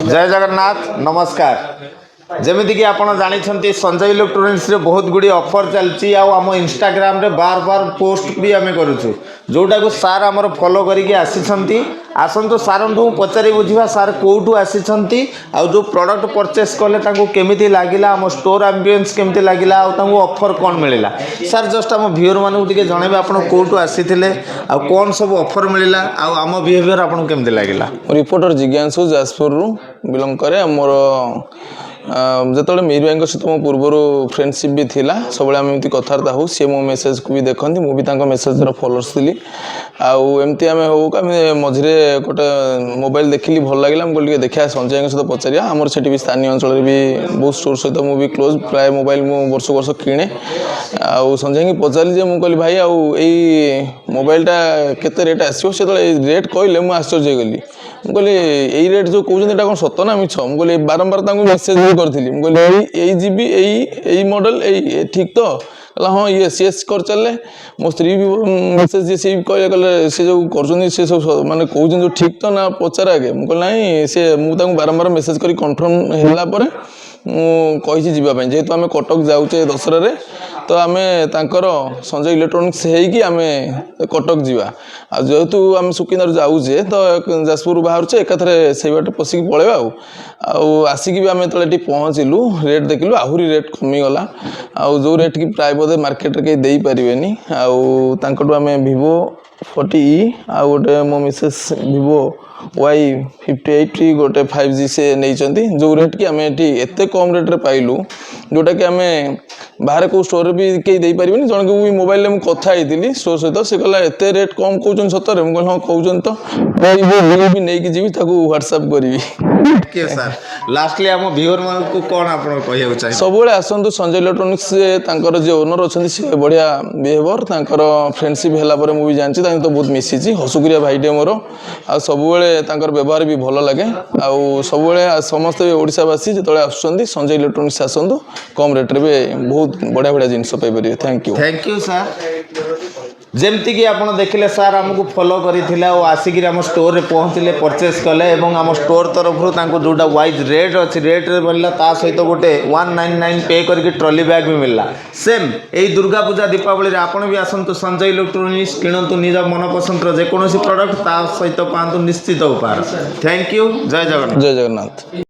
ଜୟ ଜଗନ୍ନାଥ, ନମସ୍କାର। ଯେମିତିକି ଆପଣ ଜାଣିଛନ୍ତି, ସଞ୍ଜୟ ଇଲେକ୍ଟ୍ରୋନିକ୍ସରେ ବହୁତ ଗୁଡ଼ିଏ ଅଫର୍ ଚାଲିଛି ଆଉ ଆମ ଇନଷ୍ଟାଗ୍ରାମରେ ବାର ବାର ପୋଷ୍ଟ ବି ଆମେ କରୁଛୁ, ଯେଉଁଟାକୁ ସାର୍ ଆମର ଫଲୋ କରିକି ଆସିଛନ୍ତି। ଆସନ୍ତୁ, ସାର୍ଙ୍କୁ ପଚାରି ବୁଝିବା ସାର୍ କେଉଁଠୁ ଆସିଛନ୍ତି ଆଉ ଯେଉଁ ପ୍ରଡ଼କ୍ଟ ପରଚେସ୍ କଲେ ତାଙ୍କୁ କେମିତି ଲାଗିଲା, ଆମ ଷ୍ଟୋର୍ ଆମ୍ବିଏନ୍ସ କେମିତି ଲାଗିଲା ଆଉ ତାଙ୍କୁ ଅଫର୍ କ'ଣ ମିଳିଲା। ସାର୍, ଜଷ୍ଟ ଆମ ଭିଉଅର୍ମାନଙ୍କୁ ଟିକେ ଜଣାଇବେ, ଆପଣ କେଉଁଠୁ ଆସିଥିଲେ ଆଉ କ'ଣ ସବୁ ଅଫର୍ ମିଳିଲା ଆଉ ଆମ ବିହେଭିଅର୍ ଆପଣଙ୍କୁ କେମିତି ଲାଗିଲା? ମୁଁ ରିପୋର୍ଟର ଜିଜ୍ଞାସୁ, ଯାଜପୁରରୁ ବିଲଙ୍ଗ କରେ। ଆଉ ମୋର ଯେତେବେଳେ ମିହିର ଭାଇଙ୍କ ସହିତ ମୋ ପୂର୍ବରୁ ଫ୍ରେଣ୍ଡସିପ୍ ବି ଥିଲା, ସବୁବେଳେ ଆମେ ଏମିତି କଥାବାର୍ତ୍ତା ହଉ। ସିଏ ମୋ ମେସେଜକୁ ବି ଦେଖନ୍ତି, ମୁଁ ବି ତାଙ୍କ ମେସେଜର ଫଲୋଅର୍ସ ଥିଲି। ଆଉ ଏମିତି ଆମେ ହଉ, ଆମେ ମଝିରେ ଗୋଟେ ମୋବାଇଲ ଦେଖିଲି, ଭଲ ଲାଗିଲା। ମୁଁ କହିଲି, ଟିକେ ଦେଖିବା, ସଞ୍ଜୟଙ୍କ ସହିତ ପଚାରିବା। ଆମର ସେଠି ବି ସ୍ଥାନୀୟ ଅଞ୍ଚଳରେ ବି ବହୁତ ଷ୍ଟୋର୍ ସହିତ ମୁଁ ବି କ୍ଲୋଜ୍। ପ୍ରାୟ ମୋବାଇଲ ମୁଁ ବର୍ଷକୁ ବର୍ଷ କିଣେ। ଆଉ ସଞ୍ଜୟଙ୍କୁ ପଚାରିଲି ଯେ, ମୁଁ କହିଲି, ଭାଇ, ଆଉ ଏଇ ମୋବାଇଲଟା କେତେ ରେଟ୍ ଆସିବ? ସେ ଯେତେବେଳେ ଏଇ ରେଟ୍ କହିଲେ, ମୁଁ ଆଶ୍ଚର୍ଯ୍ୟ ହେଇଗଲି। ମୁଁ କହିଲି, ଏଇ ରେଟ୍ ଯେଉଁ କହୁଛନ୍ତି, ଏଇଟା କ'ଣ ସତ ନା ମିଛ? ମୁଁ କହିଲି, ବାରମ୍ବାର ତାଙ୍କୁ ମେସେଜ୍ ବି କରିଥିଲି। ମୁଁ କହିଲି, ଏଇ ଏଇ ଜିବି, ଏଇ ଏଇ ମଡ଼େଲ୍, ଏଇ ଠିକ୍ ତ? କହିଲା, ହଁ, ୟେସ୍ ୟେସ୍ କରିଚାଲିଲେ। ମୋ ସ୍ତ୍ରୀ ବି ମେସେଜ୍ ଯିଏ, ସିଏ ବି କହିଲେ, କହିଲେ, ସେ ଯେଉଁ କରୁଛନ୍ତି, ସେ ସବୁ ମାନେ କହୁଛନ୍ତି ଯେଉଁ ଠିକ୍ ତ ନା, ପଚାର ଆଗେ। ମୁଁ କହିଲି, ନାଇଁ, ସେ ମୁଁ ତାଙ୍କୁ ବାରମ୍ବାର ମେସେଜ୍ କରି କନଫର୍ମ ହେଲା ପରେ ମୁଁ କହିଛି ଯିବା ପାଇଁ। ଯେହେତୁ ଆମେ କଟକ ଯାଉଛେ ଦଶହରାରେ, ତ ଆମେ ତାଙ୍କର ସଞ୍ଜୟ ଇଲେକ୍ଟ୍ରୋନିକ୍ସ ହେଇକି ଆମେ କଟକ ଯିବା। ଆଉ ଯେହେତୁ ଆମେ ସୁକିନ୍ଦାରୁ ଯାଉଛେ, ତ ଯାଜପୁରରୁ ବାହାରୁଛେ, ଏକାଥରେ ସେଇ ବାଟେ ପଶିକି ପଳେଇବା। ଆଉ ଆଉ ଆସିକି ବି ଆମେ ଯେତେବେଳେ ଏଠି ପହଞ୍ଚିଲୁ, ରେଟ୍ ଦେଖିଲୁ, ଆହୁରି ରେଟ୍ କମିଗଲା। ଆଉ ଯେଉଁ ରେଟ୍ କି ପ୍ରାୟ ବୋଧେ ମାର୍କେଟରେ କେହି ଦେଇପାରିବେନି। ଆଉ ତାଙ୍କଠୁ ଆମେ ଭିଭୋ 40ଇ ଆଉ ଗୋଟେ ମୋ ମିସେସ୍ ଭିଭୋ Y58 ଗୋଟେ 5G ସେ ନେଇଛନ୍ତି, ଯେଉଁ ରେଟ୍ କି ଆମେ ଏଠି ଏତେ କମ୍ ରେଟ୍ରେ ପାଇଲୁ, ଯେଉଁଟାକି ଆମେ ବାହାରେ କେଉଁ ଷ୍ଟୋରରେ ବି କେହି ଦେଇପାରିବେନି। ଜଣକୁ ବି ମୋବାଇଲରେ ମୁଁ କଥା ହେଇଥିଲି ଷ୍ଟୋର୍ ସହିତ, ସେ କହିଲା, ଏତେ ରେଟ୍ କମ୍ କହୁଛନ୍ତି ସତରେ? ମୁଁ କହିଲି, ହଁ, କହୁଛନ୍ତି ତ। ମୁଁ ଏଇ ବିଲ୍ ବି ନେଇକି ଯିବି, ତାକୁ ହ୍ୱାଟ୍ସଆପ୍ କରିବି। Thank you sir. Lastly ଆମ ଭିଉଅର୍ ମାନଙ୍କୁ କ'ଣ ଆପଣ କହିବାକୁ ଚାହିଁବେ? ସବୁବେଳେ ଆସନ୍ତୁ ସଞ୍ଜୟ ଇଲେକ୍ଟ୍ରୋନିକ୍ସ। ତାଙ୍କର ଯିଏ ଓନର୍ ଅଛନ୍ତି, ସେ ବଢ଼ିଆ ବିହେଭିଅର୍। ତାଙ୍କର ଫ୍ରେଣ୍ଡସିପ୍ ହେଲା ପରେ ମୁଁ ବି ଜାଣିଛି, ତାଙ୍କ ତ ବହୁତ ମିଶିଛି। ହସୁକୁରିଆ ଭାଇଟେ ମୋର। ଆଉ ସବୁବେଳେ ତାଙ୍କର ବ୍ୟବହାର ବି ଭଲ ଲାଗେ। ଆଉ ସବୁବେଳେ ସମସ୍ତେ ଓଡ଼ିଶାବାସୀ ଯେତେବେଳେ ଆସୁଛନ୍ତି, ସଞ୍ଜୟ ଇଲେକ୍ଟ୍ରୋନିକ୍ସ ଆସନ୍ତୁ। କମ୍ ରେଟ୍ରେ ବି ବହୁତ ବଢ଼ିଆ ବଢ଼ିଆ ଜିନିଷ ପାଇପାରିବେ। Thank you. Thank you sir. ଯେମିତିକି ଆପଣ ଦେଖିଲେ, ସାର୍ ଆମକୁ ଫଲୋ କରିଥିଲେ ଆଉ ଆସିକିରି ଆମ ଷ୍ଟୋରରେ ପହଞ୍ଚିଲେ, ପରଚେସ୍ କଲେ ଏବଂ ଆମ ଷ୍ଟୋର୍ ତରଫରୁ ତାଙ୍କୁ ଯେଉଁଟା ୱାଇଜ୍ ରେଟ୍ ଅଛି, ରେଟ୍ରେ ମିଳିଲା। ତା ସହିତ ଗୋଟେ 199 ପେ କରିକି ଟ୍ରଲି ବ୍ୟାଗ୍ ବି ମିଳିଲା। ସେମ୍ ଏଇ ଦୁର୍ଗା ପୂଜା, ଦୀପାବଳିରେ ଆପଣ ବି ଆସନ୍ତୁ ସଞ୍ଜୟ ଇଲେକ୍ଟ୍ରୋନିକ୍ସ, କିଣନ୍ତୁ ନିଜ ମନପସନ୍ଦର ଯେକୌଣସି ପ୍ରଡ଼କ୍ଟ, ତା ସହିତ ପାଆନ୍ତୁ ନିଶ୍ଚିତ ଉପହାର। Thank you, Jay Jagannath. Jay Jagannath.